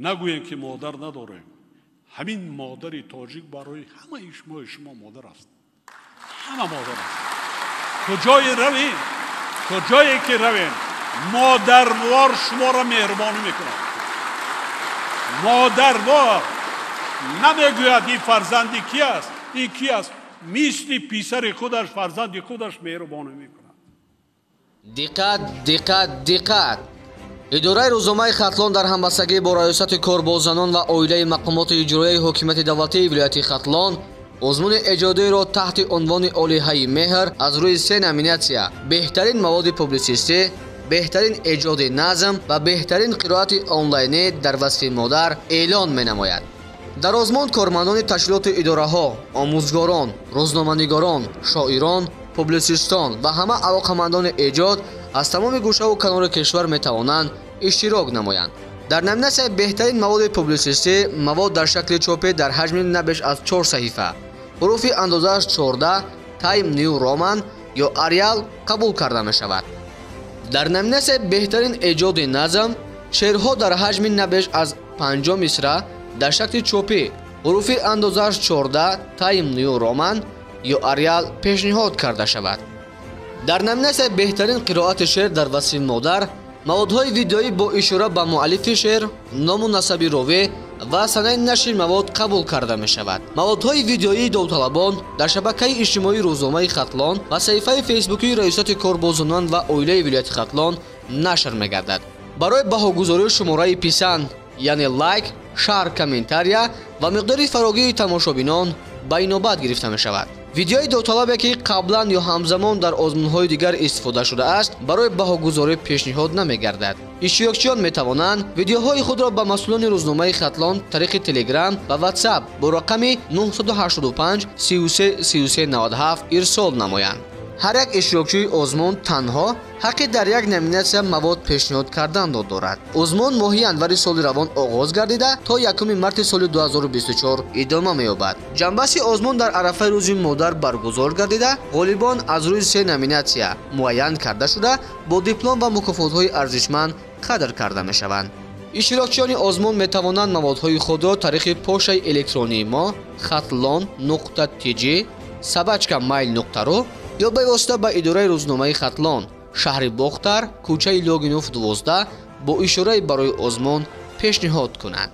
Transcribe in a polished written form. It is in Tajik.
Нагӯем, ки модар надорем. Ҳамин модари тоҷик барои ҳамаи шумо модар аст. Ҳама модар аст. Куҷое равем, куҷое ки равем, модарвор шуморо меҳрубонӣ мекунад. Модарвор намегӯяд, ин фарзанди ки аст, ин ки аст. Мисли писари худаш, фарзанди худаш меҳрубонӣ мекунад. Диққат, диққат, диққат! Идораи рӯзномаи Хатлон дар ҳамбастагӣ бо Раёсати кор бо занон ва оилаи мақомоти иҷроияи ҳокимияти давлатии вилояти Хатлон озмуни эҷодиро таҳти унвони «Олиҳаи меҳр» аз рӯи се номинатсия: беҳтарин маводи публитсистӣ, беҳтарин эҷоди назм ва беҳтарин қироати онлайнӣ дар васфи модар эълон менамояд. Дар озмун кормандони ташкилоту идораҳо, омӯзгорон, рӯзноманигорон, шоирон, публитсистон ва ҳама алоқамандони эҷод аз тамоми гӯшаву канори кишвар метавонанд иштирок намоянд. Дар номинатсияи беҳтарин маводи публитсистӣ мавод дар шакли чопӣ дар ҳаҷми на беш аз чор саҳифа, ҳуруфи андозааш 14 Time New Roman ё Arial қабул карда мешавад. Дар номинатсияи беҳтарин эҷоди назм шеърҳо дар ҳаҷми на беш аз 50 мисра дар шакли чопӣ, ҳуруфи андозааш 14 Time New Roman ё Arial пешниҳод карда шавад. Дар номинатсияи беҳтарин қироати шеър дар васфи модар маводҳои видеоӣ бо ишора ба муаллифи шеър, ному насаби ровӣ ва санаи нашри мавод қабул карда мешавад. Маводҳои видеоии довталабон дар шабакаи иҷтимоии рӯзномаи Хатлон ва саҳифаи фейсбукии Раёсати кор бо занон ва оилаи вилояти Хатлон нашр мегардад. Барои баҳогузории шумораи писанд, яъне лайк, шарҳ, комментария ва миқдори фарогири тамошобинон ба инобат гирифта мешавад. Видеои довталабе, ки қаблан ё ҳамзамон дар озмунҳои дигар истифода шудааст, барои баҳогузорӣ пешниҳод намегардад. Иштирокчиён метавонанд видеоҳои худро ба масъулони рӯзномаи Хатлон тариқи Телеграм ва Ватсап бо рақами 985 33 33 97 ирсол намоянд. Ҳар як иштирокчии озмун танҳо ҳаққи дар як номинатсия мавод пешниҳод карданро дорад. Озмун моҳи январи соли равон оғоз гардида, то 1 марти соли 2024 идома меёбад. Ҷамъбасти озмун дар арафаи Рӯзи модар баргузор гардида, ғолибон аз рӯи се номинатсия муайян карда шуда, бо диплом ва мукофотҳои арзишманд қадр карда мешаванд. Иштирокчиёни озмун метавонанд маводҳои худро тариқи почтаи электронии мо khatlon.tj@mail.ru ё бевосита ба идораи рӯзномаи Хатлон, шаҳри Бохтар, кӯчаи Логинов, 12, бо ишораи «Барои озмун» пешниҳод кунанд.